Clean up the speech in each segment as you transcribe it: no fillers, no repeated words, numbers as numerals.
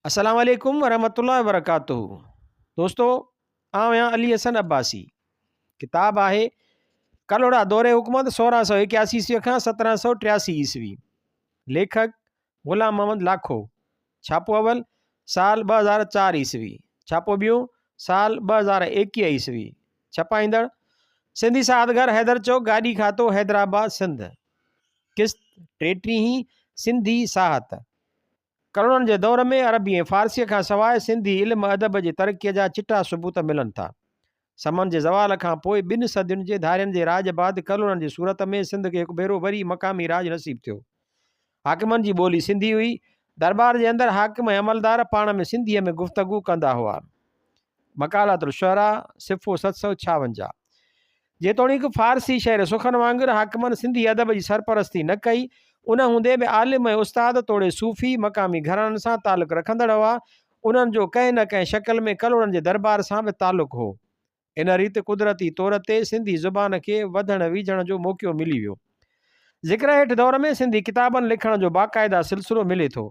السلام عليڪم ورحمة الله وبرڪاته دوستو آئون آهيان علي حسن عباسي ڪتاب آهي ڪلهوڙا دور حڪومت 1681 عيسوي کان 1783 عيسوي ليکڪ غلام محمد لاکو ڇاپو اول سال 2004 عيسوي ڇاپو ٻيون سال 2021 عيسوي ڇپائيندڙ سنڌي ساهت گهر حيدر چوڪ گاڏي کاتو حيدرآباد سنڌ قسط ٽيٽيهين سنڌي ساهت ڪلهوڙن جي دور ۾ عربي ۽ فارسيء کان سواء سنڌي علم ادب جي ترقيء جا چٽا ثبوت ملن ٿا. سمن جي زوال کان پوء ٻن صدين جي ڌارين جي راڄ بعد ڪلهوڙن جي صورت ۾ سنڌ کي هڪ ڀيرو وري مقامي راڄ نصيب ٿيو. حاڪمن جي ٻولي سنڌي هئي. درٻار جي اندر حاڪم ۽ عملدار پاڻ ۾ سنڌيء ۾ گفتگو ڪندا هئا. مقالات الشعراء، صفحو 756. جيتوڻيڪ فارسي شعر سخن وانگر حاڪمن سنڌي ادب جي سرپرستي نه ڪئي، ان هوندي به عالم ۽ استاد توڙي صوفي مقامي گهراڻن سان تعلق رکندڙ هئا، انهن جو ڪنهن نه ڪنهن شڪل ۾ ڪلهوڙن جي دربار سان به تعلق هو. ان ريت قدرتي طور تي سنڌي زبان کي وڌڻ ويجهڻ جو موقعو ملي ويو. ذڪر هيٺ دور ۾ سنڌي ڪتابن لکڻ جو باقاعده سلسلو ملي ٿو.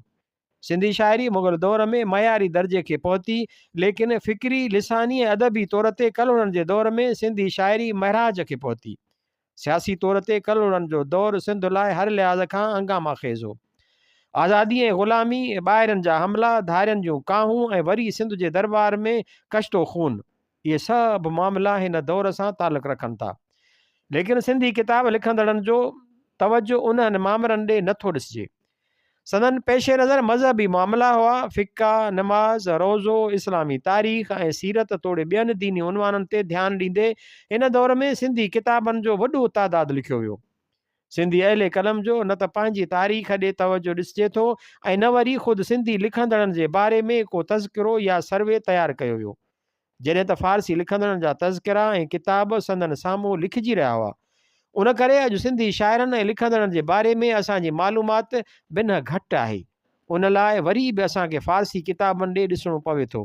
سنڌي شاعري مغل دور ۾ معياري درجي کي پهتي، ليڪن فڪري، لساني ۽ ادبي طور تي ڪلهوڙن جي دور ۾ سنڌي شاعري معراج کي پهتي. سياسي طور تي ڪلهوڙن جو دور سنڌ لاء هر لحاظ کان هنگاما خيز هو. آزادي ۽ غلامي، ٻاهرين جا حملا، ڌارين جون ڪاهون ۽ وري سنڌ جي درٻار ۾ ڪشتو خون، اهي سڀ معاملا هن دور سان تعلق رکن ٿا. ليڪن سنڌي ڪتاب لکندڙن جو توجه انهن مامرن ڏي نه ٿو ڏسجي. سندن پيش نظر مذهبي معاملا هئا، فقه، نماز، روزو، اسلامي تاريخ ۽ سيرت توڙي ٻين ديني عنوانن تي ڌيان ڏيندي هن دور ۾ سنڌي ڪتابن جو وڏو تعداد لکيو ويو. سنڌي اهل قلم جو نه ته پنهنجي تاريخ ڏي توجه ڏسجي ٿو ۽ نه وري خود سنڌي لکندڙن جي باري ۾ ڪو تذڪرو يا سروي تيار ڪيو ويو. جڏهن ته فارسي لکندڙن جا تذڪرا ۽ ڪتاب سندن سامهون لکجي رهيا هئا. ان ڪري اڄ سنڌي شاعرن ۽ لکندڙن جي باري ۾ اسان جي معلومات بنهه گهٽ آهي. ان لاء وري به اسان کي فارسي ڪتابن ڏي ڏسڻو پوي ٿو.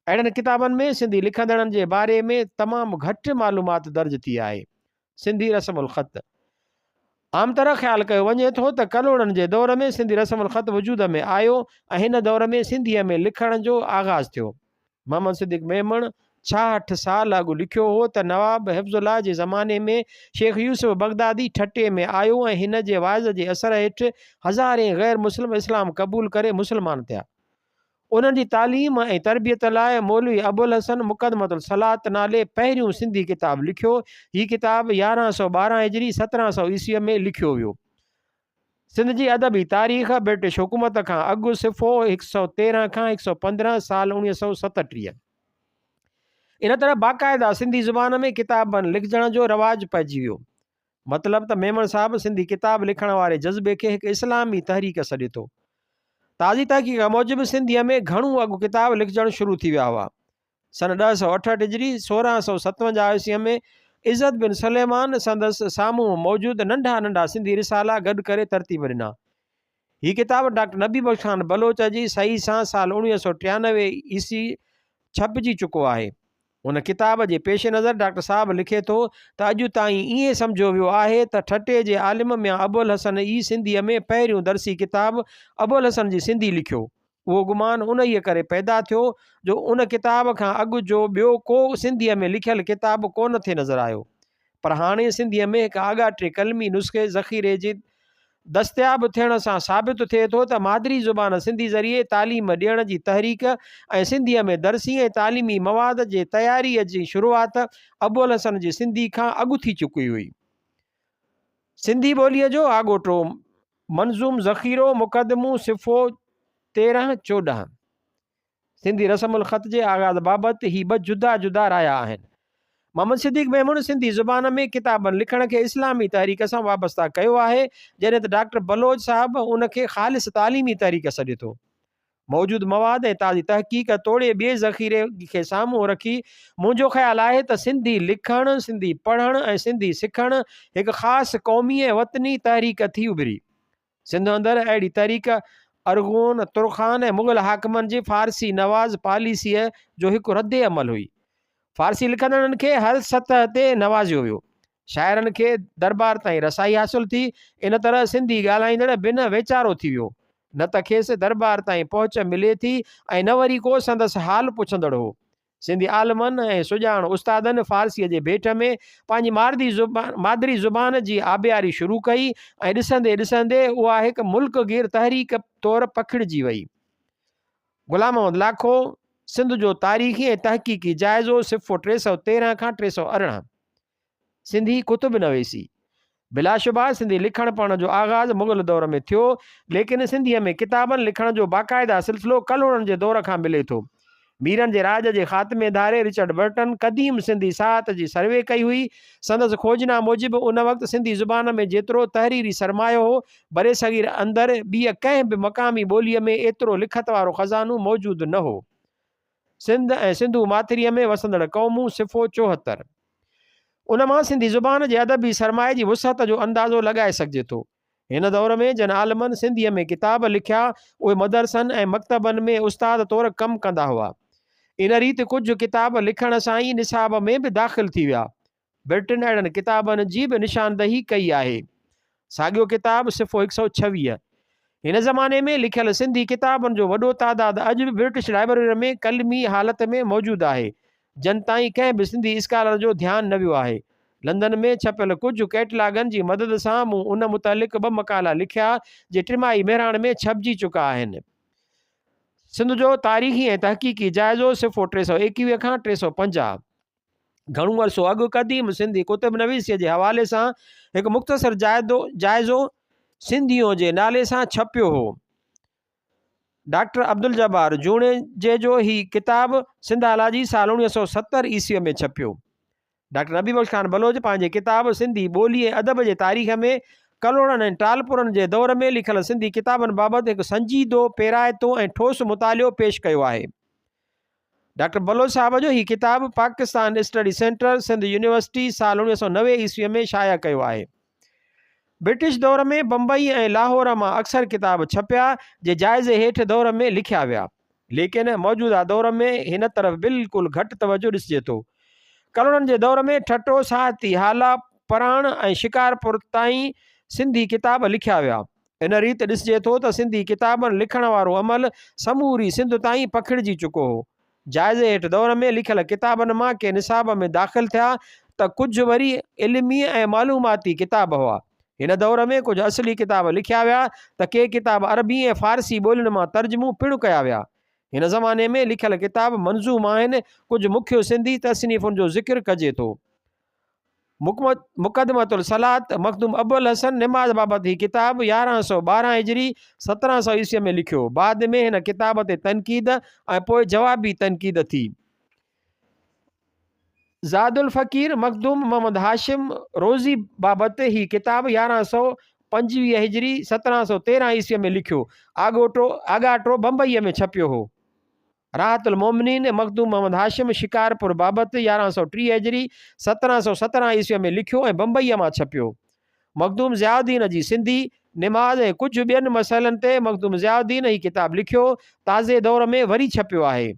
اهڙن ڪتابن ۾ سنڌي لکندڙن جي باري ۾ تمام گهٽ معلومات درج ٿي آهي. سنڌي رسم الخط، عام طرح خيال ڪيو وڃي ٿو ته ڪلهوڙن جي دور ۾ سنڌي رسم الخط وجود ۾ آيو ۽ هن دور ۾ سنڌيء ۾ لکڻ جو آغاز ٿيو. محمد صديق ميمڻ 66 سال اڳ لکيو هو ته نواب حفظ الله جي زماني ۾ شيخ يوسف بغدادي ٺٽي ۾ آيو ۽ هن جي وعظ جي اثر هيٺ هزارين غير مسلم اسلام قبول ڪري مسلمان ٿيا. انهن جي تعليم ۽ تربيت لاء مولوي ابوالحسن مقدمة الصلوة نالي پهريون سنڌي ڪتاب لکيو. هي ڪتاب 1112 هجري 1700 عيسويء ۾ لکيو ويو. سنڌ جي ادبي تاريخ برٽش حڪومت کان اڳ صفحو 113 کان 115 سال 1937. ان طرح باقاعده سنڌي زبان ۾ ڪتابن لکجڻ جو رواج پئجي ويو. مطلب ته ميمڻ صاحب سنڌي ڪتاب لکڻ واري جذبي کي هڪ اسلامي تحريڪ سڏي ٿو. تازي تحقيق موجب سنڌيء ۾ گهڻو اڳ ڪتاب لکجڻ شروع ٿي ويا هئا. سن 1068 هجري، 1657 عيسويء ۾ عزت بن سليمان سندس سامهون موجود ننڍا ننڍا سنڌي رسالا گڏ ڪري ترتيب ڏنا. هي ڪتاب ڊاڪٽر نبي بخش خان بلوچ جي صحيح سان سال 1993 عيسوي ڇپجي چڪو آهي. هن ڪتاب جي پيش نظر ڊاڪٽر صاحب لکي ٿو ته اڄ تائين ائين سمجهيو ويو آهي ته ٺٽي جي عالم ميان ابوالحسن ئي سنڌيء ۾ پهريون درسي ڪتاب ابوالحسن جي سنڌي لکيو. اهو گمان انهيء ڪري پيدا ٿيو جو ان ڪتاب کان اڳ جو ٻيو ڪو سنڌيء ۾ لکيل ڪتاب ڪونه ٿي نظر آيو. پر هاڻي سنڌيء ۾ هڪ آڳاٽي قلمي نسخي ذخيري جي دستياب ٿيڻ سان ثابت ٿئي ٿو ته مادري زبان سنڌي ذريعي تعليم ڏيڻ جي تحريڪ ۽ سنڌيء ۾ درسي ۽ تعليمي مواد جي تياريء جي شروعات ابوالحسن جي سنڌي کان اڳ ٿي چڪي هئي. سنڌي ٻوليء جو آڳوٽو منظوم ذخيرو مقدمو صفحو 13 14. سنڌي رسم الخط جي آغاز بابت هي ٻه جدا جدا رايا آهن. محمد صديق ميمڻ سنڌي زبان ۾ ڪتابن لکڻ کي اسلامي تحريڪ سان وابسته ڪيو آهي، جڏهن ته ڊاڪٽر بلوچ صاحب ان کي خالص تعليمي تحريڪ سڏي ٿو. موجود مواد ۽ تازي تحقيق توڙي ٻئي ذخيري کي سامهون رکي منهنجو خيال آهي ته سنڌي لکڻ، سنڌي پڙهڻ ۽ سنڌي سکڻ هڪ خاص قومي ۽ وطني تحريڪ ٿي اڀري. سنڌ اندر اهڙي تحريڪ ارغون، ترخان ۽ مغل حاڪمن جي فارسي نواز پاليسيء جو هڪ رد عمل هئي. فارسي لکندڙن کي هر سطح تي نوازيو ويو. شاعرن کي دربار تائين رسائي حاصل ٿي. ان طرح سنڌي ڳالهائيندڙ بنهه ويچارو ٿي ويو. نه ته کيس درٻار تائين پهچ ملي ٿي ۽ نه وري ڪو سندس حال پڇندڙ هو. سنڌي عالمن ۽ سڄاڻ استادن فارسيء جي ڀيٽ ۾ پنهنجي ماردي زبان مادري زبان جي آبياري شروع ڪئي ۽ ڏسندي ڏسندي اها هڪ ملڪ گير تحريڪ طور پکڙجي وئي. غلام محمد لاکو، سنڌ جو تاريخي ۽ تحقيقي جائزو، صفحو 313 کان 318. سنڌي ڪتب نويسي، بلاشبه سنڌي لکڻ پڙهڻ جو آغاز مغل دور ۾ ٿيو، ليڪن سنڌيء ۾ ڪتابن لکڻ جو باقاعده سلسلو ڪلهوڙن جي دور کان ملي ٿو. ميرن جي راڄ جي خاتمي ڌاري رچرڊ برٽن قديم سنڌي ساهت جي سروي ڪئي هئي. سندس کوجنا موجب ان وقت سنڌي زبان ۾ جيترو تحريري سرمايو هو، برصغير اندر ٻيء ڪنهن به مقامي ٻوليء ۾ ايترو لکت وارو خزانو موجود نه هو. سنڌ ۽ سنڌو ماٿريء ۾ وسندڙ قومون، صفحو 74. ان مان سنڌي زبان جي ادبي سرمائي جي وسعت جو اندازو لڳائي سگهجي ٿو. هن دور ۾ جن عالمن سنڌيء ۾ ڪتاب لکيا، اهي مدرسن ۽ مڪتبن ۾ استاد طور ڪم ڪندا هئا. ان ريت ڪجهه ڪتاب لکڻ سان ئي نصاب ۾ به داخل ٿي ويا. برٽن اهڙن ڪتابن جي به نشاندهي ڪئي آهي. ساڳيو ڪتاب صفحو 126. هن زماني ۾ لکيل سنڌي ڪتابن جو وڏو تعداد اڄ به برٽش لائبررين ۾ قلمي حالت ۾ موجود آهي، جن تائين ڪنهن به سنڌي اسڪالر جو ڌيان نه ويو آهي. لندن ۾ ڇپيل ڪجهه ڪئٽلاگن جي مدد سان مون ان متعلق ٻه مقالا لکيا، جي ٽماهي مهراڻ ۾ ڇپجي چڪا آهن. سنڌ جو تاريخي ۽ تحقيقي جائزو صفحو 321 کان 350. گهڻو عرصو اڳ قديم سنڌي ڪتب نويسيء جي حوالي سان هڪ مختصر جائزو سنڌيون جي نالي سان ڇپيو هو. ڊاڪٽر عبدالجبار جوڻيجي جو هي ڪتاب سنڌالاجي سال 1970 عيسويء ۾ ڇپيو. ڊاڪٽر نبي بخش خان بلوچ پنهنجي ڪتاب سنڌي ٻولي ۽ ادب جي تاريخ ۾ ڪلهوڙن ۽ ٽالپرن جي دور ۾ لکيل سنڌي ڪتابن بابت هڪ سنجيدو، پيرائتو ۽ ٺوس مطالعو پيش ڪيو آهي. ڊاڪٽر بلوچ صاحب جو هي ڪتاب Pakistan study centre Sindh university سال 1990 عيسويء ۾ شايع ڪيو آهي. برٽش دور ۾ بمبئي ۽ لاهور مان اڪثر ڪتاب ڇپيا جي جائزي هيٺ دور ۾ لکيا ويا. ليڪن موجوده دور ۾ هن طرف بلڪل گهٽ توجهه ڏسجي ٿو. ڪلهوڙن جي دور ۾ ٺٽو، ساهتي، هالا، پراڻ ۽ شڪارپور تائين سنڌي ڪتاب لکيا ويا. ان ريت ڏسجي ٿو ته سنڌي ڪتابن لکڻ وارو عمل سموري سنڌ تائين پکڙجي چڪو هو. جائزي هيٺ دور ۾ لکيل ڪتابن مان ڪي نصاب ۾ داخل ٿيا ته ڪجهه وري علمي ۽ معلوماتي ڪتاب هئا. هن دور ۾ ڪجهه اصلي ڪتاب لکيا ويا ته ڪي ڪتاب عربي ۽ فارسي ٻولين مان ترجمو پڻ ڪيا ويا. هن زماني ۾ لکيل ڪتاب منظوم آهن، ڪجهه مکيه سنڌي تصنيفن جو ذڪر ڪجي ٿو. مقدمة الصلوة، مخدوم ابوالحسن نماز بابت هي ڪتاب 1112 هجري، 1700 عيسويء ۾ لکيو. بعد ۾ هن ڪتاب تي تنقيد ۽ پوء جوابي تنقيد ٿي. زاد الفقير، مخدوم محمد هاشم روضي بابت هي ڪتاب 1125 هجري، 1713 عيسويء ۾ لکيو. آڳاٽو بمبئيء ۾ ڇپيو هو. راحت المومنين مخدوم محمد هاشم شڪارپور بابت 1130 هجري، 1717 عيسويء ۾ لکيو ۽ بمبئيء مان ڇپيو. مخدوم ضياء الدين جي سنڌي، نماز ۽ ڪجهه ٻين مسئلن تي مخدوم ضياء الدين هي ڪتاب لکيو، تازي دور ۾ وري ڇپيو آهي.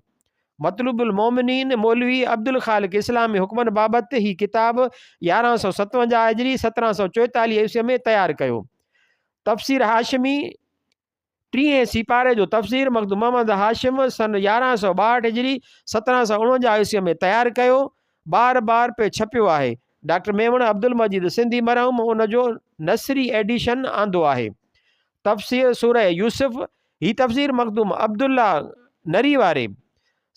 مطلوب المومنين مولوي عبدالخالق اسلامي حڪمن بابت هي ڪتاب 1157 هجري، 1744 عيسويء ۾ تيار ڪيو. تفسير هاشمي. ٽيهين سيپاري جو تفسير مخدوم محمد هاشم سن 1162 هجري، 1749 عيسويء ۾ تيار ڪيو. بار بار پئي ڇپيو آهي. ڊاڪٽر ميمڻ عبدالمجيد سنڌي مرحوم ان جو نثري ايڊيشن آندو آهي. تفسير سوره يوسف، هي تفسير مخدوم عبدالله نري واري،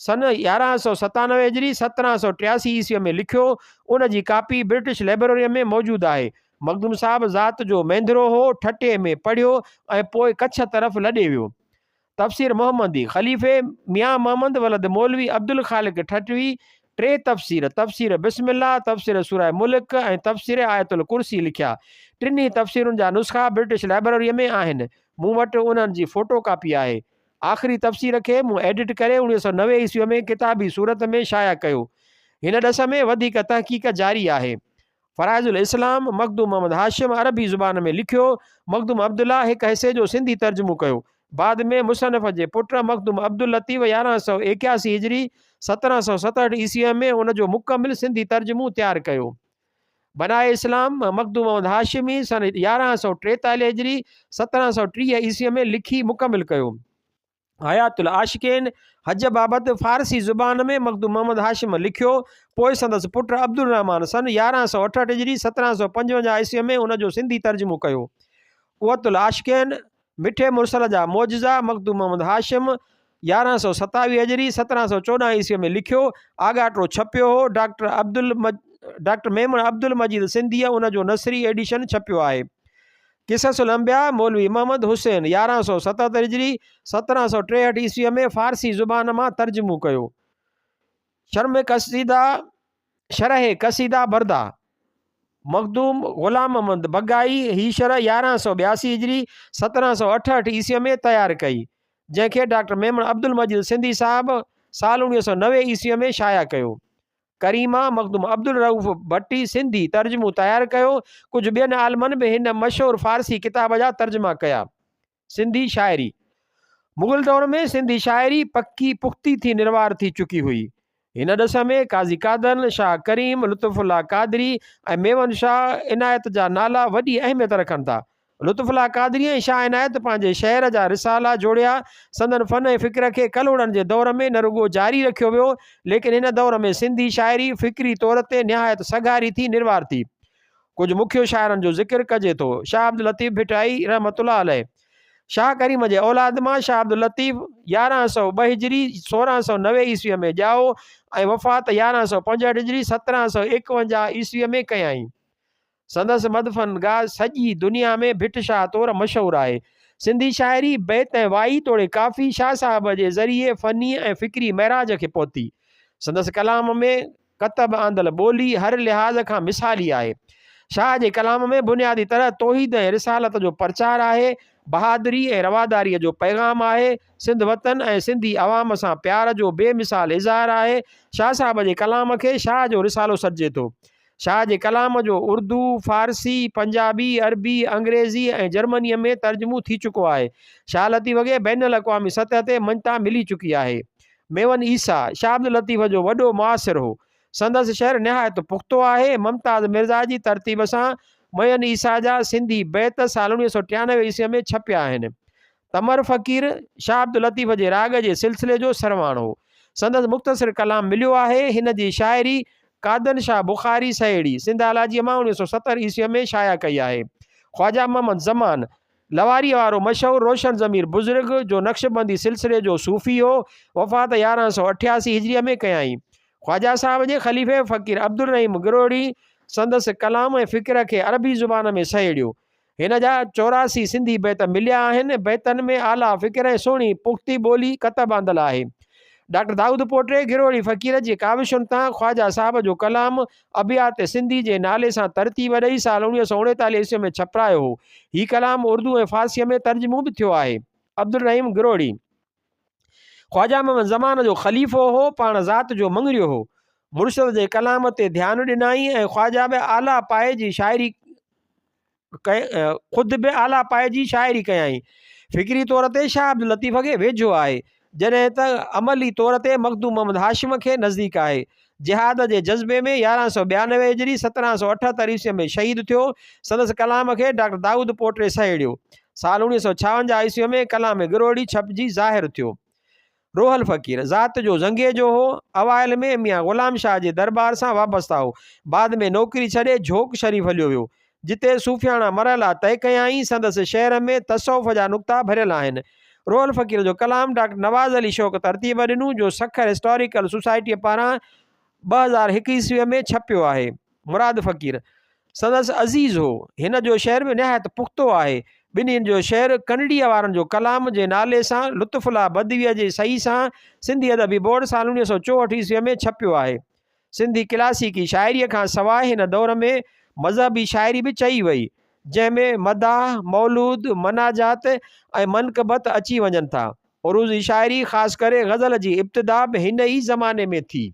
سن 1197 هجري، 1783 عيسويء ۾ لکيو. ان جي ڪاپي برٽش لئبرريء ۾ موجود آهي. مخدوم صاحب ذات جو مينڌرو هو، ٺٽي ۾ پڙهيو ۽ پوء ڪڇ طرف لڏي ويو. تفسير محمدي، خليفي ميان محمد ولد مولوي عبدالخالق ٺٽوي ٽي تفسير، تفسير بسم الله، تفسير سوره ملڪ ۽ تفسير آيت الڪرسي لکيا. ٽنهي تفسيرن جا نسخا برٽش لئبرريء ۾ آهن. مون وٽ انهن جي فوٽو ڪاپي آهي. آخري تفسير کي مون ايڊٽ ڪري 1990 عيسويء ۾ ڪتابي صورت ۾ شايع ڪيو. هن ڏس ۾ وڌيڪ تحقيق جاري آهي. فرائض الاسلام مخدوم محمد هاشم عربي زبان ۾ لکيو. مخدوم عبدالله هڪ حصي جو سنڌي ترجمو ڪيو. بعد ۾ مصنف جي پٽ مخدوم عبداللطيف 1181 هجري، 1767 عيسويء ۾ ان جو مڪمل سنڌي ترجمو تيار ڪيو. بناء اسلام، مخدوم محمد هاشمي سن 1143 هجري، 1730 عيسويء ۾ لکي مڪمل ڪيو. حيات العاشقين، حج بابت فارسي زبان ۾ مخدوم محمد هاشم لکيو، پوء سندس پٽ عبدالرحمان سن 1168 هجري، 1755 عيسويء ۾ ان جو سنڌي ترجمو ڪيو. قوت العاشقين، مٺي مرسل جا معجزا، مخدوم محمد هاشم 1127 هجري، 1714 عيسويء ۾ لکيو، آڳاٽو ڇپيو هو، ڊاڪٽر ميمڻ عبدالمجيد سنڌيء ان جو نثري ايڊيشن ڇپيو آهي. قصص الانبياء، مولوي محمد حسين 1177 هجري، 1763 عيسويء ۾ فارسي زبان مان ترجمو ڪيو. شرم قصيده، شرح قصيده برده، مخدوم غلام محمد بگائي هي شرح 1182 هجري، 1768 عيسويء ۾ تيار ڪئي، جنهن کي ڊاڪٽر ميمڻ عبدالمجيد سنڌي صاحب سال 1990 عيسويء ۾ شايع ڪيو. ڪريما، مخدوم عبدالرئوف ڀٽي سنڌي ترجمو تيار ڪيو. ڪجهه ٻين عالمن به هن مشهور فارسي ڪتاب جا ترجما ڪيا. سنڌي شاعري، مغل دور ۾ سنڌي شاعري پڪي پختي ٿي نروار ٿي چڪي هئي. هن ڏس ۾ قاضي قادن، شاهه ڪريم، لطف الله قادري ۽ ميون شاهه عنايت جا نالا وڏي اهميت رکن ٿا. لطف الله قادري ۽ شاهه عنايت پنهنجي شعر جا رسالا جوڙيا. سندن فن ۽ فڪر کي ڪلهوڙن جي دور ۾ نه رڳو جاري رکيو ويو، ليڪن هن دور ۾ سنڌي شاعري فڪري طور تي نهايت سگهاري ٿي نروار ٿي. ڪجهه مکيه شاعرن جو ذڪر ڪجي ٿو. شاهه عبداللطيف ڀٽائي رحمة الله عليه شاهه ڪريم جي اولاد مان شاهه عبداللطيف 1102 هجري 1690 عيسويء ۾ ڄائو ۽ وفات 1165 هجري 1751 عيسويء ۾ ڪيائين. سندس مدفن گاهه سڄي دنيا ۾ ڀٽ شاهه طور مشهور آهي. سنڌي شاعري، بيت ۽ وائي توڙي ڪافي شاهه صاحب جي ذريعي فني ۽ فڪري معراج کي پهتي. سندس ڪلام ۾ ڪتب آندل ٻولي هر لحاظ کان مثالي آهي. شاهه جي ڪلام ۾ بنيادي طرح توحيد ۽ رسالت جو پرچار آهي، بهادري ۽ رواداريء جو پيغام آهي، سنڌ وطن ۽ سنڌي عوام سان پيار جو بي مثال اظهار آهي. شاهه صاحب جي ڪلام کي شاهه جو رسالو سڏجي ٿو. شاهه جي ڪلام جو اردو، فارسي، پنجابي، عربي، انگريزي ۽ جرمنيء ۾ ترجمو ٿي چڪو آهي. شاهه لطيف کي بين الاقوامي سطح تي مڃتا ملي چڪي آهي. ميون عيسيٰ، شاهه عبداللطيف جو وڏو معاصر هو. سندس شعر نهايت پختو آهي. ممتاز مرزا جي ترتيب سان ميون عيسيٰ جا سنڌي بيت سال 1993 عيسويء ۾ ڇپيا آهن. تمر فقير، شاهه عبداللطيف جي راڳ جي سلسلي جو سرواڻ هو. سندس مختصر ڪلام مليو آهي. هن جي شاعري قادن شاهه بخاري سهيڙي، سنڌ الاجيء مان 1970 عيسويء ۾ شايع ڪئي آهي. خواجه محمد زمان، لواريء وارو مشهور روشن ضمير بزرگ، جو نقشبندي سلسلي جو صوفي هو، وفات 1188 هجريء ۾ ڪيائين. خواجه صاحب جي خليفي فقير عبدالرحيم گروهڙي سندس ڪلام ۽ فڪر کي عربي زبان ۾ سهيڙيو. هن جا 84 سنڌي بيت مليا آهن. بيتن ۾ اعليٰ فڪر ۽ سهڻي پختي ٻولي ڪتب آندل آهي. ڊاڪٽر دائود پوٽي گروهڙي فقير جي ڪاوشن تان خواجه صاحب جو ڪلام ابيات سنڌي جي نالي سان ترتيب ڏئي سال 1939 عيسوي ۾ ڇپرايو هو. هي ڪلام اردو ۽ فارسيء ۾ ترجمو به ٿيو آهي. عبدالرحيم گروهڙي خواجه محمد زمان جو خليفو هو، پاڻ ذات جو مڱريو هو. مرشد جي ڪلام تي ڌيان ڏنائين ۽ خواجه به اعليٰ پائي جي شاعري خود به اعليٰ پائي جي شاعري ڪيائين. فڪري طور تي شاهه عبداللطيف کي ويجهو آهي، جڏهن ته عملي طور تي مخدوم محمد هاشم کي نزديڪ آهي. جهاد جي جذبي ۾ 1192 هجري 1778 عيسويء ۾ شهيد ٿيو. سندس ڪلام کي ڊاڪٽر دائود پوٽي سهيڙيو. سال 1956 عيسويء ۾ ڪلام گروهڙي ڇپجي ظاهر ٿيو. روحل فقير، ذات جو زنگيجو هو. اوائل ۾ ميان غلام شاهه جي درٻار سان وابسته هو. بعد ۾ نوڪري ڇڏي جهوڪ شريف هليو ويو، جتي صوفياڻا مرحلا طئي ڪيائين. سندس شعر ۾ تصوف جا نقطا ڀريل آهن. روحل فقير جو ڪلام ڊاڪٽر نواز علي شوق ترتيب ڏنو، جو سکر هسٽاريڪل سوسائٽيء پاران 2001 عيسويء ۾ ڇپيو آهي. مراد فقير سندس عزيز هو. هن جو شعر به نهايت پختو آهي. ٻنهين جو شعر ڪنڊڙيء وارن جو ڪلام جي نالي سان لطف الله بدويء جي صحيح سان سنڌي ادبي بورڊ سال 1964 عيسويء ۾ ڇپيو آهي. سنڌي ڪلاسيڪي شاعريء کان سواء هن دور ۾ مذهبي شاعري به چئي وئي، جنهن ۾ مداح، مولود، مناجات ۽ منقبت اچي وڃن ٿا. عروضي شاعري خاص ڪري غزل جي ابتدا به هن ئي زماني ۾ ٿي.